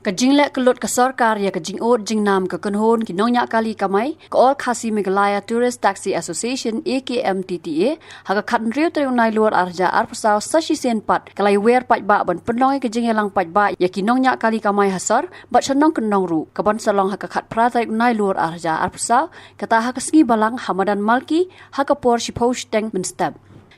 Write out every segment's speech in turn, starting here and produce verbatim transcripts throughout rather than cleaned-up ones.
Ka jingleh kyllut ka sorkar ïa ka jingud jingnam ka kynhun ki nongñiah kali kamai, ka All Khasi Meghalaya Tourist Taxi Association, A K M T T A, ha ka khatnriew tarik u Nailur ar hajar arphew saw sa shisien pat ka la ïawer paidbah ban pynlong ïa ka jingïalang paidbah ïa ki nongñiah kali kamai ha sor bad sha nongkyndong ruh, ka ban sa long ha ka khatphra tarik u Nailur ar hajar arphew saw, kata ha ka sngi Balang ha madan Malki ha ka por shiphew shiteng mynstep.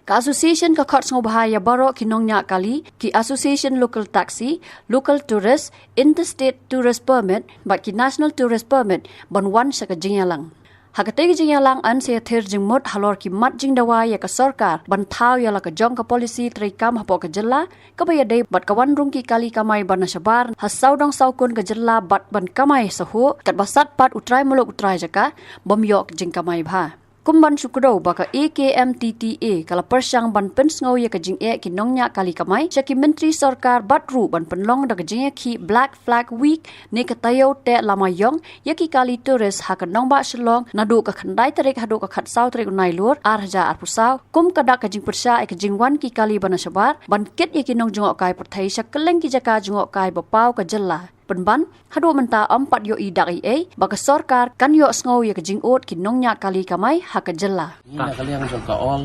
Ka association ka khot sngewbha ïa baroh ki nongñiah kali, ki association local taxi, local tourist, interstate tourist permit bad ki national tourist permit ban wan sha ka jingïalang. Ha katei ka jingïalang yn sa ïathir jingmut halor ki mat jingdawa ïa ka sorkar ban thaw ïa la ka jong ka policy treikam hapoh ka jylla kaba ïadei bad ka wan rung ki kali kamai ban na shabar ha sawdong sawkun ka jylla bad ban kamai sahuh katba sat pat u trai muluk u trai jaka bym ïoh jingkamai bha. Kum ban shu kdew ba ka A K M T T A ka la pyrshang ban pynsngew ïa ka jingeh ki nongñiah kali kamai sha ki myntri sorkar bad ruh ban pynlong da ka jingïakhih Black Flag Week ne ka taïew teh lama ïong ïa ki kali tourist ha ka nongbah Shillong naduh ka khyndai tarik haduh ka khatsaw tarik u Nailur ar hajar arphew saw, kum ka dak ka jingpyrshah ïa ka jingwan ki kali ban na shabar ban kit ïa ki nongjngohkai pyrthei sha kylleng ki jaka jngohkai ba paw ka jylla. Pynban, haduh mynta ym pat ïohi dak ei ei ba ka sorkar kan ïohsngew ïa ka jingud ki nongñiah kali kamai ha ka jylla. Ngi na ka liang jong ka All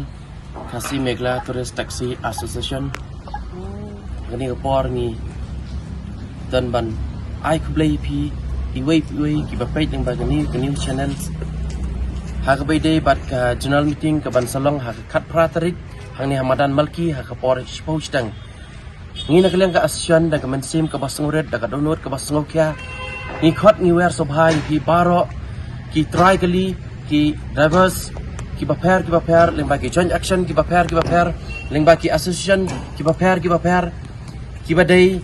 Khasi Meghalaya Tourist Taxi Association, kane ka por ngi don ban ai khublei ïa phi iwei pa iwei kiba peit lyngba kane ka news channels. Ha kaba ïadei bad ka general meeting ka ban sa long ha ka khatphra tarik hangne ha madan Malki ha ka por shiphew shiteng. Ngi na ka liang ka association da ka mynsiem kaba sngewrit, da ka dohnud kaba sngewkhia, ngi khot ngi wer sngewbha ïa phi baroh ki trai kali, ki drivers kiba pher kiba pher, lyngba ki joint action kiba pher kiba pher, lyngba ki association kiba pher kiba pher, kiba dei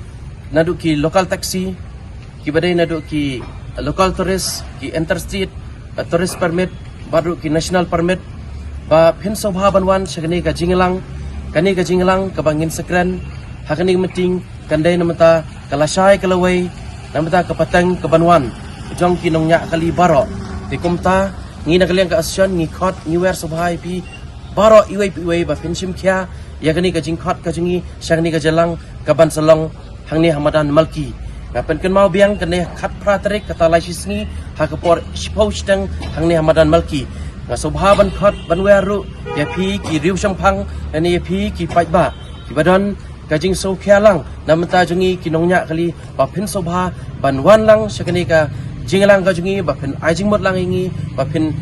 naduh ki local taxi, kiba dei naduh ki local tourist, ki interstate, uh, tourist permit bad ruh ki national permit, ba phin sngewbha ban wan sha kane ka jingïalang. Kane ka jingïalang kaba ngin sa kren ha kane ka meeting kan dei na bynta ka lashai ka lawei, na bynta ka pateng ka ban wan jong ki nongñiah kali baroh. Te kumta ngi na ka liang ka association ngi khot ngi wer sngewbha ïa phi baroh iwei pa iwei ba phin shim khia ïa kane ka jingkhot ka jong ngi sha kane ka jingïalang ka ban sa long hangne ha madan Malki. Nga pynkynmaw biang kane khatphra tarik kata lai shi sngi ha ka por shiphew shiteng hangne ha madan Malki. Nga sngewbha ban khot ban wer ruh ïa phi ki riewshemphang lane ïa phi ki paidbah kiba don ka jingsngewkhia lang na bynta jong ngi ki nongñiah kali ba phin sngewbha ban wan lang sha kane ka jingïalang ka jong ngi, ba phin ai jingmut lang ïa ngi, ba phin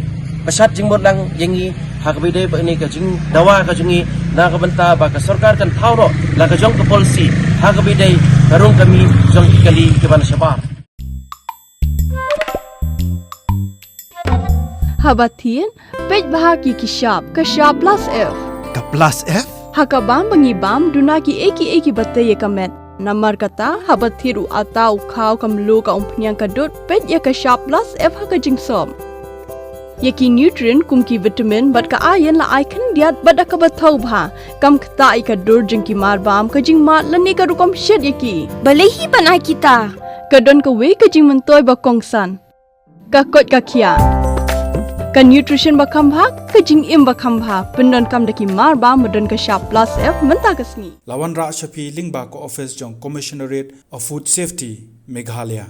pynshat jingmut lang ïa ngi ha kaba ïadei bad kane ka jingdawa ka jong ngi, na ka bynta ba ka sorkar kan thaw noh la ka jong ka policy ha kaba ïadei ka rung ka mih jong ki kali kiban shabar. Haba thied, peit bha ki ki shap, ka shap plus F. Ka plus F? Ha ka bam ba ngi bam, duna ki ei ki ei kiba tei ïa ka met. Namar kata, haba thied u atta, u khaw, ka mluh, ka umphniang, ka dud, peit ïa ka shap plus F ha ka jingsop. Ïa ki nutrient kum ki vitamin bad ka iron la ai khyndiat bad da kaba thaw bha. Kam ktah ïa ka dur jong ki mar bam, ka jingmad lane ka rukom shet ïa ki. Balei hi ban ai kita? Ka don kawei ka jingmyntoi ba kongsan. Ka koit ka khiah. Ka nutrition ba kham bha, ka jingim ba kham bha. Pyndonkam da ki mar bam ba don ka shap plus F mynta ka sngi. La wanrah sha phi lyngba ka office jong Commissionerate of Food Safety, Meghalaya.